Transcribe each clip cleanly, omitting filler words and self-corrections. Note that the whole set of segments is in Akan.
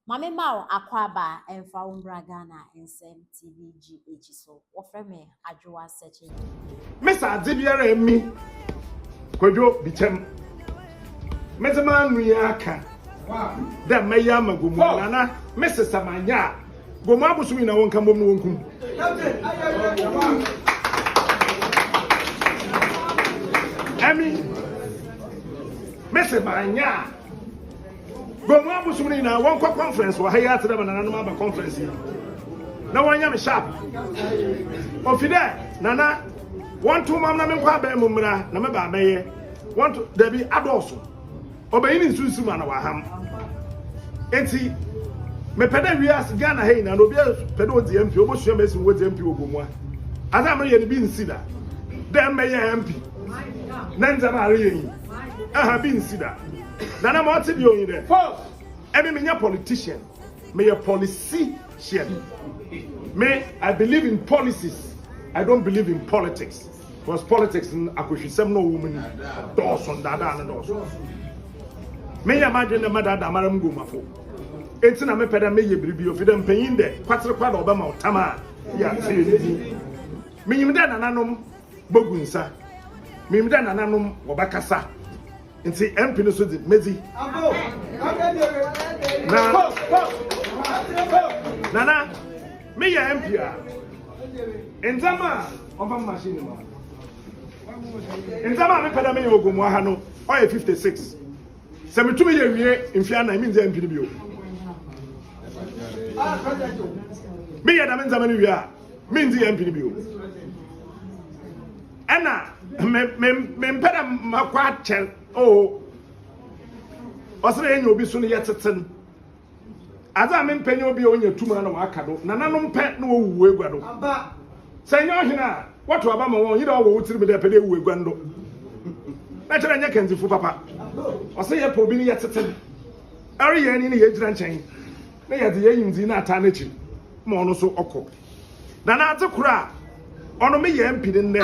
Ma me ma wo akwaaba mfa wo mbra Ghana Nsɛm TV GH so. Wɔfrɛ me Adwoa Sɛkye. Mesa adze biara emi Kwadwo Bikyɛm medze m'ano yi aka dɛ mɛyɛ ama Gomoa nana mese sɛ mannyɛ a Gomoa abosom nyina wɔnka mbom na wonkum. Emi mese mannyɛ a Gomu abosom no nyinaa wɔnkɔ conference wɔ ha yi ase dɛ ma nananom aba conference yi na wɔnyɛ me sharp. Ofi dɛ nana wɔnto mam na menkɔ abɛn mu mmra na meba abɛyɛ wɔnto dabi adɔɔso ɔbɛyi ne nsunsu ma na waham. Enti mepɛ dɛ wiase Ghana ha nyinaa na obi pɛ dɛ odzi MP obosua ma esi wodzi MP wɔ Gomu a. Adze a mereyɛ no bi nsi da dɛ mmɛyɛ MP na ndzɛmba a areyɛ yi aha bi nsi da. Nana ma ɔte deɛ onyi dɛ. Ɛmi me nyɛ politician, me yɛ policician. Me I believe in policies, I don't believe in politics. Because politics n akɔhwisɛm na ɔwɔ mu ni dɔɔso ndaadaa no dɔɔso. Me yɛ m'adwene dɛ mɛdaadaa mara mu gomafo. Enti na mepɛ dɛ meyɛ biribi ofi dɛ mpanyin dɛ kwatere kwa dɛ ɔbɛma ɔtam a yɛ akyerɛ ne din. Menyim dɛ nananom bogu nsa, menyim dɛ nananom wɔbɛkasa. Nti MP no so dze medzi. Na Nana meyɛ MP a ndzɛmba a ɔmfa me machine ma. Ndzɛmba a mepɛ dɛ meyɛ wɔ Gomoa ha no ɔyɛ 56. Sɛ metumi yɛ wie mfe anan menndzi MP no bio. Meyɛ dɛm ndzɛmba no wie a menndzi MP no bio. Ɛna me me mempɛ dɛ makɔ akyɛr oo ɔsɛ dɛ yɛnya obi so no yɛtsetse no adze a mempɛ nye obi a onya tum a na ɔaka do nananom pɛ na wɔwuwu egua do sɛ nyɛ ɔhen a wɔto aba ma wɔn nye dɛ ɔwɔ wo tsirmu dɛ ɛpɛ dɛ ewu egua no do na kyerɛ nyɛ kandzifo papa ɔsɛ yɛpɛ obi no yɛtsetse no ɛreyɛ ni na yɛgyina nkyɛn na yɛdze yɛn nyimdzee no ataa n'ekyir ma ɔno so ɔkɔ Na n'adze kor a ɔno meyɛ MP no ndɛ,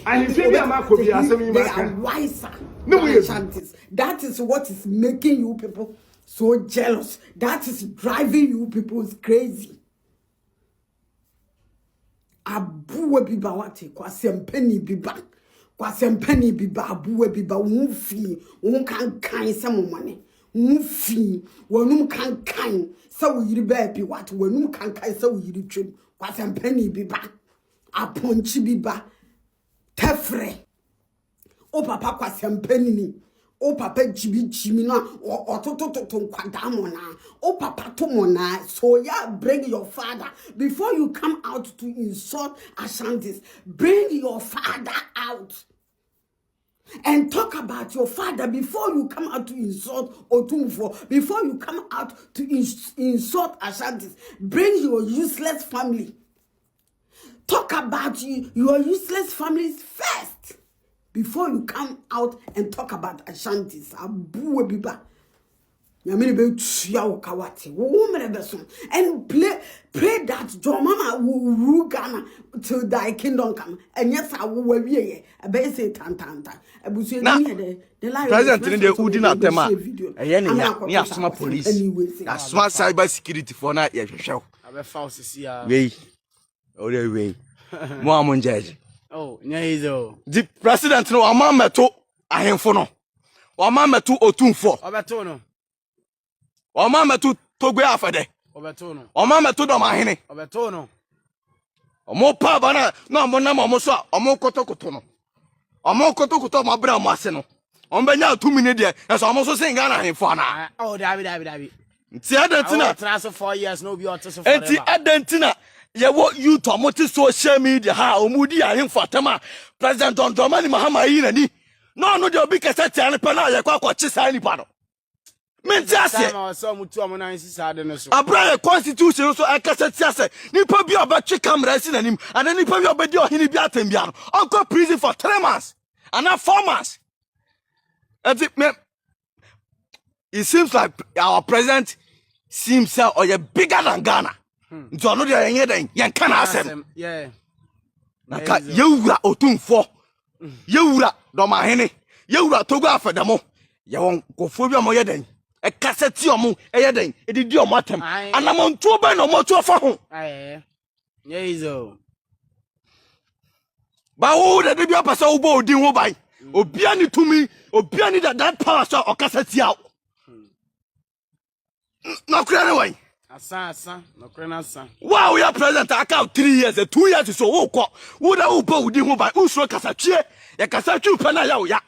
ahemfie bi a makɔ bi asɛm yi maka, no mu yɛ du. That is what is making you people so jealous. That is driving you people crazy. Aboa bi ba wate kwasɛmpani bi ba kwasɛmpani bi ba aboa bi ba wo ho fi wo ho kankan sɛ momɔne Wo ho fi, w'anum kankan sɛ wo yere baabi, wate w'anum kankan sɛ wo yere twam. Kwasɛmpani bi ba, apɔnkye bi ba, tɛfrɛ. Wo papa kwasɛmpanini, wo papa gyimigyimi no a ɔtotototo nkwadaa mɔnaa. Wo papa to mɔnaa. So yeah, bring your father before you come out to insult Ashantis. Bring your father out. and talk about your father before you come out to insult Otumfo, before you come out to ins insult Ashantis. Bring your useless family. Talk about you, your useless families first before you come out and talk about Ashantis. Abuwe biba. Nyame ne bɛtua wo ka wate. Wo wo mmerɛ bɛso. And play, pray that John Mama will rule Ghana till thy kingdom come. Ɛnyɛ saa wo wawie yɛ. Ɛbɛyɛ sɛ tantantan. Abusua Na ni yɛ dɛ. The lion president no deɛ wodi no atɛm a video. ɛyɛ ne Ama ya ne akɔto yɛasoma saa police anyway sɛ. yɛasoma cyber security foɔ na yɛhwehwɛ wo abɛfa wo sisi a wei ɔde wei mo a mo ngyɛgye oh nyɛ easy o nti president no wama mmɛto ahemfo no wama mmɛto otumfoɔ ɔbɛto no wama mmɛto togbe afɛdɛ ɔbɛto no wama mmɛto dɔmahene ɔbɛto no ɔmo pa aba no na ɔmo nam ɔmo so a ɔmo kotokoto no ɔmo kotokoto ɔmo abere ɔmo ase no ɔmo bɛnya atumi ne deɛ ɛsɛ ɔmo nso sen Ghana ahemfo anaa oh dabi dabi dabi nti ɛdɛn nti na ɔtena so 4 years na obi ɔte so forever nti ɛdɛn nti na yɛwɔ youth a ɔmo te social media ha a ɔmo di ahemfo atɛm a President John Dramani Mahama yi n'ani na ɔno deɛ obi kɛsɛ tia no pɛ na yɛkɔ akɔkye saa nipa no mente aseɛ. Time a ɔsɛ ɔmo tu ɔmo nan si saa de no so. Abira yɛ constitution nso ɛkasa tia sɛ nipa bi a ɔbɛtwe camera asi n'anim anaa nipa bi a ɔbɛdi ɔhene bi atɛm bia no ɔnkɔ prison for 3 months anaa 4 months. Ɛti me it seems like our president seems sɛ ɔyɛ bigger than Ghana nti ɔno deɛ yɛnyɛ dɛn yɛnka n'asɛm. Na ka yɛwura otumfoɔ, yɛwura dɔmahene, yɛwura Togo afɛdɛmo, yɛwɔ nkɔfoɔ bi a wɔyɛ dɛn. ɛkasa ti ɔmo ɛyɛ dɛn ɛdidi ɔmo atɛm anamontuo bɛn na ɔmo atu afa ho. Bawo na de bi apɛ sɛ wobɔ odin ho ban obia ne tumi obia ne that power sɛ ɔkasa tia wo nɔkorɛ ne wɔn asa asa nɔkorɛ no asa wo a woyɛ president aka 3 years 2 years so wokɔ wo na wobɔ wo din ho ban wosuro kasatwie yɛ kasatwi pɛ na yɛ wo ya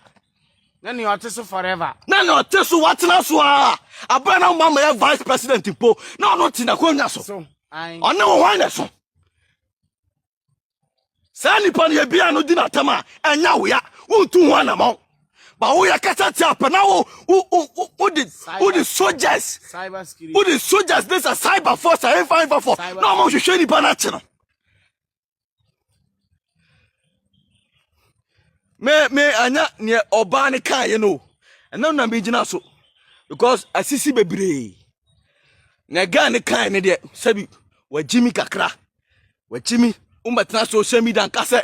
na nea ɔte so forever na nea ɔte so watena so a abɛn na woma yɛ vice president mpo na ɔno te n'akonnwa so ɔne wo hwan na so Saa nipa no yɛbia no di n'atam a ɛnya wo ya wontu ho anamɔn ba woyɛ kasa tia pɛ na wo wo wo wode wode soldiers wode soldiers ne sɛ cyber force a ɛmfa ɛmfa fɔ na ɔmo hwehwɛ nipa no akye no me me anya neɛ ɔbaa ne kaeɛ no ɛnam na megyina so because asisi bebree na guy ne kaeɛ ne deɛ sɛbi wagyi mi kakra Wakyimi, wobɛtena social media nka sɛ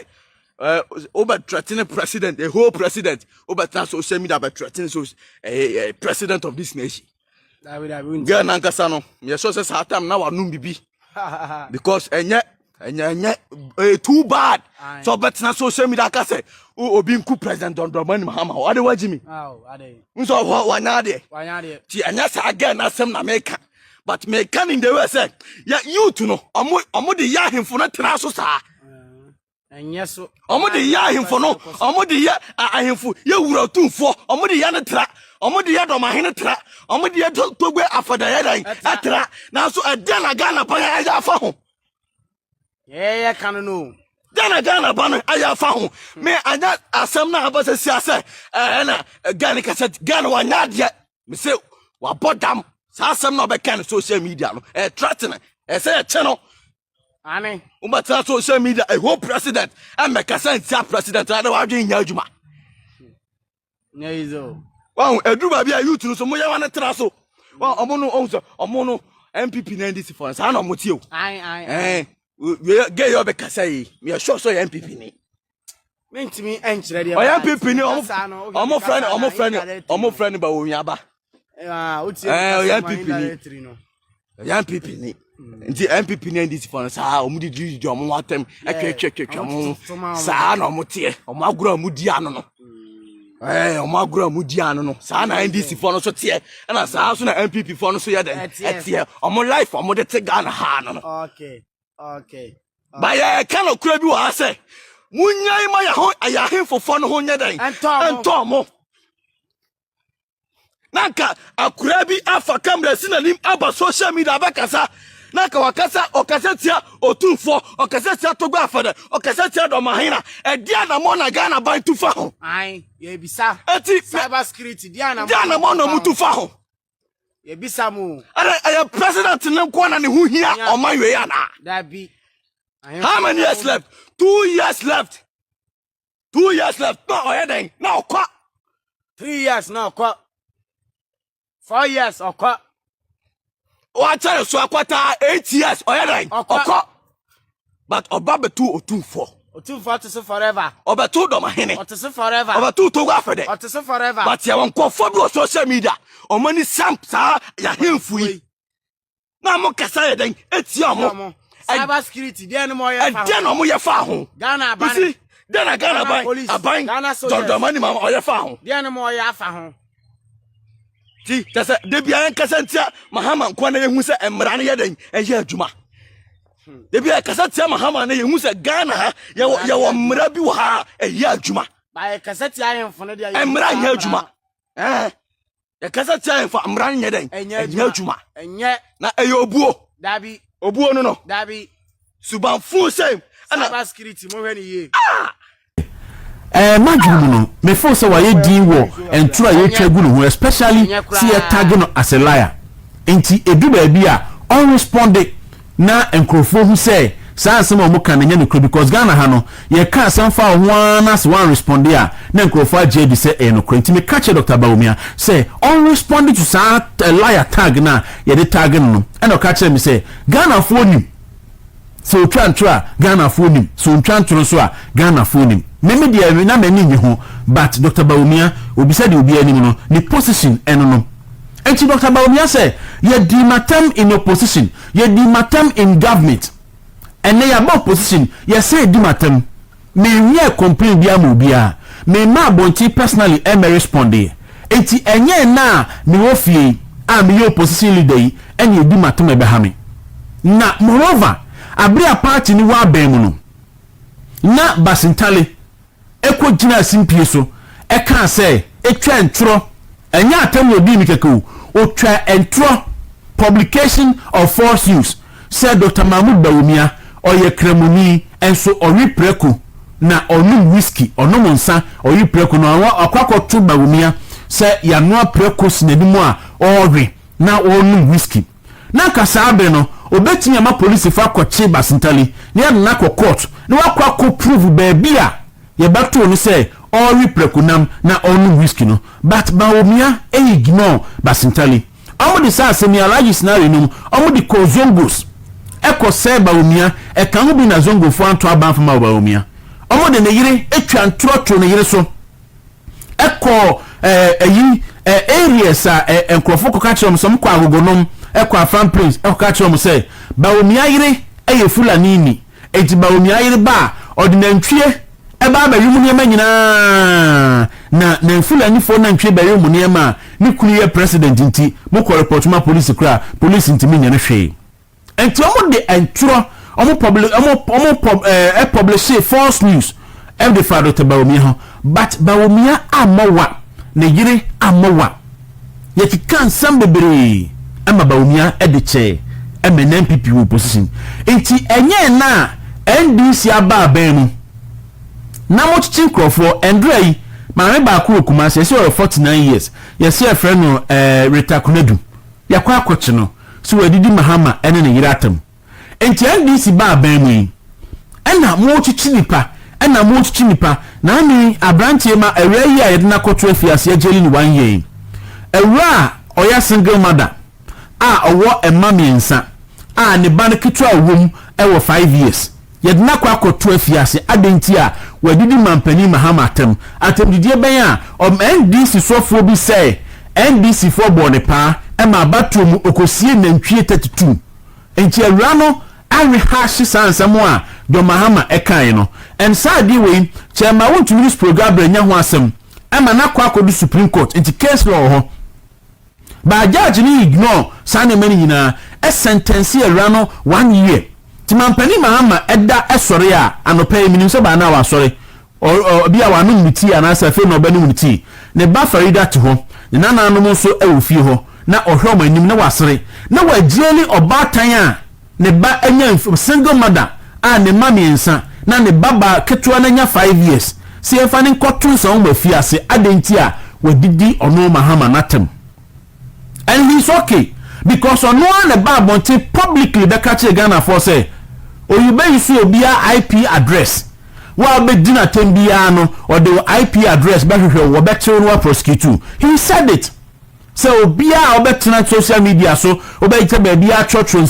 eh, wobɛtrɛtene president, a whole president, wobɛtena social media bɛtrɛtene so eh, eh, president of this nation. Girl nankasa no, meyɛ sure sɛ saa time na wanom bibi because ɛnyɛ ɛnyɛ ɛnyɛ eh, too bad sɛ ɔbɛtena social media aka sɛ obi nku president John Dramani Mahama ɔde wagye mi nso wanya adeɛ ti ɛnyɛ saa girl n'asɛm na meka but meka ne the way sɛ yɛ youth no ɔmo ɔmo de yɛ ahemfo no tena so saa ɛnyɛ so ɔmo de yɛ ahemfo no ɔmo de yɛ ahemfo yɛ wura tumfoɔ ɔmo de yɛ no tra ɔmo de yɛ dɔmahene tra ɔmo de yɛ togbe afɔdayɛ dan ɛtra nanso ɛdeɛ na Ghana ban ayɛ afa ho yɛyɛ ka no no deɛ na Ghana ban ayɛ afa ho me anya asɛm na aba sɛ sia sɛ ɛna Ghana kasa Ghana wanya adeɛ Me se wabɔ dam. Saa asɛm na ɔbɛka no social media no. Ɛyɛ threatening. Ɛsɛ yɛkyɛ no. Ane. Wobɛtena social media a whole president ɛmmɛkasa ntia president na wadwen nyɛ adwuma. Nyɛ easy o. Wɔn aduru baabi a youth no so moyɛ wɔn tena so. Wɔn ɔmo no ɔmo sɛ ɔmo no NPP na NDC fo saa na ɔmo tie o. Ae ae. Ɛɛ gay ɔbɛkasa yi meyɛ sure sɛ ɔyɛ NPP ni. Mentumi nkyerɛ deɛ. Ɔyɛ NPP ni ɔmo frɛ no ɔmo frɛ no ɔmo frɛ no ba onwaba. Ɛɛ ɔyɛ NPP ni ɔyɛ NPP ni nti NPP ni NDC fɔ no saa ɔmo didi didi ɔmo ho atɛm ɛtwɛtwɛtwɛtwɛ ɔmo ho saa na ɔmo teɛ ɔmo agorɔ a ɔmo di ano no ɛɛ ɔmo agorɔ a ɔmo di ano no saa na NDC fɔ no so teɛ ɛna saa so na NPP fɔ no so yɛ dɛ ɛteɛ ɔmo life ɔmo de te Ghana ha no no. Okay. Okay. Ba yɛka nokorɛ bi wɔ ha sɛ, monyae ma yɛ ho yɛ ahemfofoɔ no ho nyɛ dɛn? Ɛntɔ mo. Na nka akora bi afa kamera si n'anim aba social media abɛkasa na nka wakasa ɔkasa tia otumfoɔ ɔkasa tia Togo afɛdɛ ɔkasa tia dɔmahena ɛde anamɔ na Ghana ban tu fa ho. Ayi yɛbisa. Eti cyber security di anamɔ. Di anamɔ na ɔmo tu fa ho. Yɛbisa mo. Ɛdɛ ɛyɛ president ne nko na ne ho hia ɔman wei anaa? Dabi. How many years left? 2 years left. 2 years left. Na ɔyɛ dɛn? Na ɔkɔ. 3 years na ɔkɔ. 4 years ɔkɔ. Wakyɛre so akwata 8 years ɔyɛ dɛn? Ɔkɔ. But ɔba bɛtu otumfoɔ. Otumfoɔ te so forever. Ɔbɛto dɔmahene. Ɔte so forever. Ɔbɛto Togo afɛdɛ. Ɔte so forever. But yɛwɔ nkurɔfoɔ bi wɔ social media. Wɔn ani sam saa yɛahemfo yi. Na mo kasa yɛ dɛn etia wɔn. Cyber security deɛ no mo yɛ fa ho. Ɛdeɛ na wɔn yɛ fa ho. Ghana aban. You see, deɛ na Ghana aban aban dɔndɔnma ni ma ɔyɛ fa ho. Deɛ no mo ɔyɛ afa ho. Ti kyɛ sɛ de bia yɛnkasa ntia Mahama nkoa na yɛhu sɛ mmara no yɛ dɛn ɛyɛ adwuma. De bia yɛkasa tia Mahama na yɛhu sɛ Ghana ha yɛwɔ yɛwɔ mmara bi wɔ ha a ɛyɛ adwuma. Ba yɛkasa tia ahemfo no deɛ mmara nyɛ adwuma. Ɛɛ yɛkasa tia ahemfo mmara no nyɛ dɛn ɛnyɛ adwuma. Ɛnyɛ. Na ɛyɛ obuo. Dabi. Obuo no no. Dabi. Subanfo sɛ ɛna. Cyber security mo hwɛ ne yie. Ah! Eh, m'adwene mu no, me feel sɛ wayɛ din wɔ ntoro a yɛtwa gu ne ho especially sɛ yɛ tag no as a liar. Nti ɛdu baabi a ɔnresponde na nkurɔfoɔ hu sɛ saa nsɛm a wɔka no ɛnyɛ nokorɛ because Ghana ha no yɛka asɛm fa wo ho ara na sɛ woanresponde a na nkurɔfoɔ agye adi sɛ ɛyɛ nokorɛ. Nti meka kyerɛ Doctor Bawumia sɛ ɔnresponde to saa liar tag no a yɛde tag no no ɛna ɔka kyerɛɛ me sɛ Ghanafoɔ nim. Sɛ otwa ntoro a Ghanafoɔ nim, sɛ ontwa ntoro nso a Ghanafoɔ nim. Me me deɛ na m'ani nnye ho but Doctor Bawumia, obisa deɛ obiara nim no, ne position ɛno no. Enti Doctor Bawumia sɛ yɛdii m'atɛm in opposition, yɛdii m'atɛm in government, ɛnnɛ yɛaba opposition, yɛsan di m'atɛm. Menwiɛɛ complain biara ma obiara, memmaa abɔnten personally ɛmmɛ respondeɛ. Enti ɛnyɛ ɛnnɛ a mewɔ fie yi a meyɛ opposition leader yi ɛna ɛdi m'atɛm a ɛbɛha me. Na moreover, abere a party no wɔ abɛn mu no, na Basintale, kɔgyinaa simpie so kaa sɛ, Etwa ntorɔ, ɛnyɛ atɛm na ɔdii me kɛkɛ o, ɔtwaa ntorɔ, publication of false news, sɛ Dɔkta Mahmood Bawumia, ɔyɛ Kramoni, nso ɔwe prako na ɔnom whisky, ɔnom nsa, ɔwe prako na wakɔ akɔto Bawumia sɛ yɛanoa prako si n'anim a ɔrewe na ɔrenom whisky. Na anka saa bere no obetumi ama polisifo akɔkye Basintale na yɛde no akɔ court na wakɔ akɔ prove baabi a yɛbɛtoo no sɛ ɔrewe prɛko nam na ɔrenom whisky no. But Bawumia ignore Basintale. Wɔde saa asɛm yi, Alhaji scenario no mu, wɔde kɔɔ Zongos ɛkɔ sɛɛ Bawumia, ɛka ho bi na Zongofoɔ anto aba amfa ma Bawumia. Wɔde ne yere twa ntorɔ too ne yere so. Ɛkɔ ɛyi areas a nkurɔfo kɔka kyerɛ wɔn sɛ wɔkɔ agogonom, ɛkɔ Afram Plains, ɛkɔka kyerɛ wɔn sɛ Bawumia yere yɛ Fulani ni, enti Bawumia yere ba a, ɔde nantwie ɛba abɛwe mu nneɛma nyinaa, na na Fulanifoɔ nantwie bɛwe mu nneɛma a, ne kunu yɛ president nti, mokɔ report ma polisi koraa a, polisi ntumi nyɛ no hwee. Nti ɔmo de ntorɔ, ɔmo publi ɔmo ɔmo pub ɛɛ publishee false news ɛde faa Doctor Bawumia ho. But Bawumia ammɔ wa, ne yere ammɔ wa. Yɛkeka nsɛm bebree ɛma Bawumia ɛde kyɛɛ ɛma ɛnɛ NPP wɔ opposition. Nti ɛnyɛ ɛnɛ a NDC aba aban mu na mo kyekye nkorɔfoɔ. Ɛndra yi maame baako wɔ Kumasi yɛse ɔyɛ 49 years yɛse yɛfrɛ no ɛɛ Rita Konadu. Yɛakɔ akɔkye no sɛ wadidi Mahama ne ne yere atam. Nti NDC baa aban mu yi ɛna mokyekye nipa ɛna mokyekye nipa na ame abranteɛ ma awura yi a yɛde no akɔto afiase yɛgyeli no one year yi. Awura a ɔyɛ single mother a ɔwɔ mma miensa a ne ba no ketewa a ɔwɔ mu wɔ 5 years. Yɛde no akɔ akɔto afiase adɛn nti a wadidi Mampanin Mahama atɛm? Atɛmdidie bɛn a ɔm NDC sɔfoɔ bi sɛ NDC foɔ bɔɔ ne paa ma abatoɔ mu ɔkɔsiee nantwie 32. Nti awura no arehash saa nsɛm a John Mahama kaeɛ no. And saa adeɛ wei Chairman wontumi ne Spro Gabriel nya ho asɛm ma no akɔ akɔdu Supreme Court nti case law wɔ hɔ. But judge no ignore saa nneɛma no nyinaa, sɛntɛnse awura no one year. Nti Mampanin Mahama da sɔre a, anɔpa yi menim sɛ by now wasɔre, ɔ ɔ bi a wanom ne tea anaasɛ afei na ɔbɛnom ne tea. Ne ba Farida te hɔ, ne nananom nso wɔ fie hɔ, na ɔhwɛ wɔn anim na wasere. Na wagyeli ɔbaatan a ne ba anya mf single mother a ne mma miensa na ne ba baa ketewa no anya 5 years sɛ yɛmfa no nkɔto nsawam afiase adɛn nti a wadidi ɔno Mahama n'atam and he is okay because ɔno ara na ɛba abɔnten publicly bɛka kyerɛ Ghanafoɔ sɛ oyi so obiara IP address wo a wobɛdi n'atam biara no ɔde wo IP address bɛhwehwɛ wo, wɔbɛkyew no wa prosecute. He said it sɛ obiara a wobɛtena social media so wobɛkyɛ baabi atwerɛtwerɛ nsɛm.